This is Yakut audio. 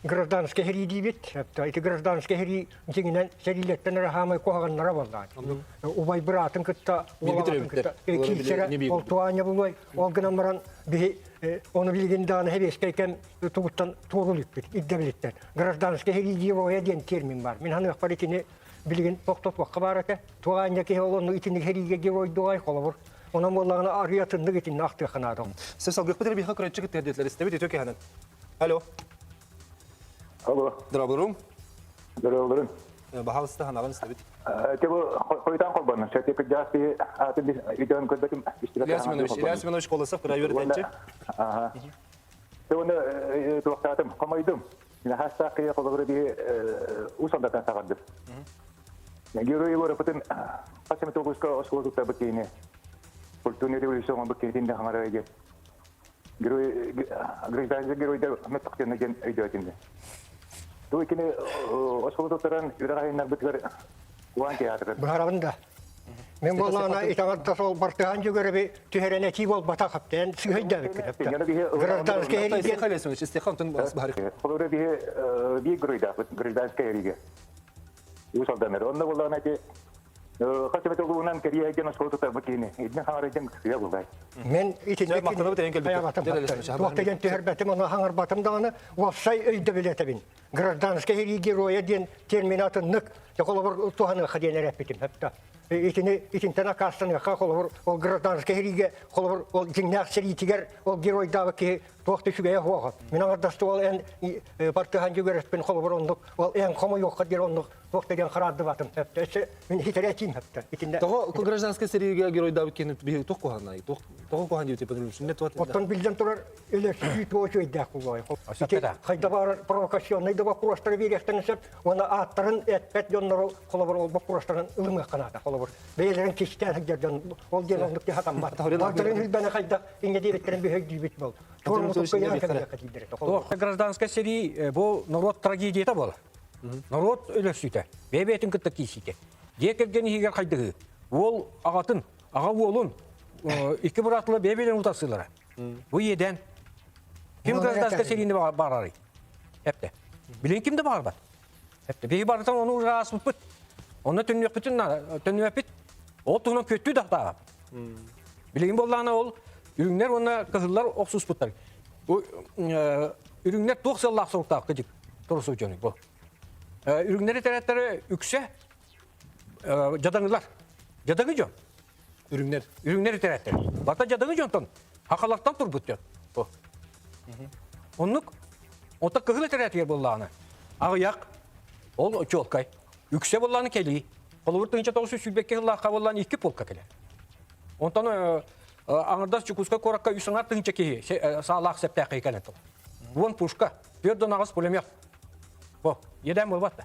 гражданскай сэрии диибит. Ити гражданскай сэрии дьиҥинэн сэриилэртэн эрэ хаамай куһаҕаннара буоллаҕа. Убай быраатын кытта, уол аҕатын кытта киирсэрэ ол туаанньа булуой. Ол гынан баран биһи ону билигин даҕаны сэбиэскэй кэм тугуттан туорулукпут ирдэбилиттэн. Гражданскай сэрии героя диэн термин бар. Мин ханыахпар итини билигин тохтотуохха баар этэ. Туаанньа киһи ол онну итинник сэриигэ геройдугай холобур. Онон буоллаҕына арыйатыннык итиннэ ахтыахха наада. Сэ салгыахпыт эрэ биһиэхэ көрөөччү кытта диэтилэр. Истэбит үтүө киһинэн. Алло. Алло. Здравствуйте. Здравствуйте. Баһаалыста ханаҕын истэбит. Те бу хойутаан холбонно. Сөтө кырдьаҕас киһи аатын өйдөөн көрбөтүм. Илья Семенович, Илья Семенович Колосов кыра үөрэтээччи. Ага. Те оны туохтаатым, хомойдум. Хаастаах киһи холобура биһи уус алдатан саҕардым. Герой Егоровпытын хас эмит улууска оскуола туттарбыт киһини культурный революция оҥорбут киһитин да хаҥара диэн герой гражданский геройдар мөттөхтөнө диэн өйдөөтүм. Бу икини оскуола туттаран үрэх айыннарбытыгар Куан театры. Быһарабын да. Мен буоллаҕына итаҕар да сол бартыһаан дьүгэрэби түһэрэн этии буолбатах хаптаан сыһыйдаабыккын. Гражданскай эрии диэн Колесович, истиэхэ онтон баһарык. Холобура биһи биир геройдаахпыт гражданскай эриигэ. Уус Алданнар. Онно буоллаҕына ити хас эмит улуунан кэрийэ диэн оскуола тутарбыт киһини. Итини хаҥарайдым сыа буллай. Мен итинник махтанабыт эйэн кэлбит. Туох деген түһэрбэтим, ону хаҥарбатым даҕаны уопсай өйдөбүл этэбин. Гражданскай сэрии геройа диэн термин атыннык холобур туһаныахха диэн эрэппитим. Итини итинтэн аккаастаныахха холобур ол гражданскай сэриигэ холобур ол дьиҥнээх сэриитигэр ол геройдаабыт киһи туох да үчүгэйэ суоҕа. Мин аҥардасты ол эн бартыһаан дьүгэрэспин холобур оннук ол эн хомойуохха диэн оннук туох да диэн хараардыбатым. Өссө мин хитэрэ этиим хөптө. Итиннэ Тоҕо гражданскай сэриигэ геройдаабыт киһини биһиги туох куһаҕанай? Туох тоҕо куһаҕан диэбит Петрович? Оттон биллэн турар өлөрсүү туох үчүгэйдээх буолуой. Хайда баар провокационнай да боппуруостары биэриэхтэрин сөп уонна ааттарын эппэт дьоннору холобур ол боппуруостарын ылымыахха наада холобур бэйэлэрин кистээн сылдьар дьон ол диэн оннук хатаммат бардарын хүлбэни хайдах инньэ диэбиттэрин бүһөйдүүбүт бол Гражданскай сэрии бу норуот трагедията буолар. Норуот өлөрсүүтэ, бэйэ-бэйэтин кытта киирсиитэ. Дьиэ кэргэн иһигэр хайдыһыы. Уол аҕатын, аҕа уолун икки быраатыла бэйэ-бэйэлэрин утарсыылара. Бу иэдээн. Ким гражданскай сэриини баарарый? Эптэ. Билин ким да баарбат. Эптэ. Биһи барытын ону ааспыппыт. Онно төннүөхпүтүн наада, төннүөппүт. Ол туһунан көттүү да таҕа. Билигин буоллаҕына ол үрүҥнэр уонна кыһыллар охсуспуттар. Үрүҥнэр туох сыаллаах соруктаах кыдьык турусу дьону бу. Үрүҥнэр этэрээттэрэ үксэ дьадаҥылар. Дьадаҥы дьон. Үрүҥнэр. Үрүҥнэр этэрээттэр. Барта дьадаҥы дьонтон хахалартан турбут дьон. Бу. Оннук. Ота кыһыл этэрээтигэр буоллаҕына аҕыйах ол чуолкай. Үксэ буоллаҕына кэлии. Холобур 1922 сыллаахха буоллаҕына икки полка кэлэр. Онтон аҥардас Дьокуускай куоракка үс аҥар тыһыынча киһи саалаах септээххэ кэлэн турар. Уон пушка, 48 пулемет. Бу, иэдээн буолбат да.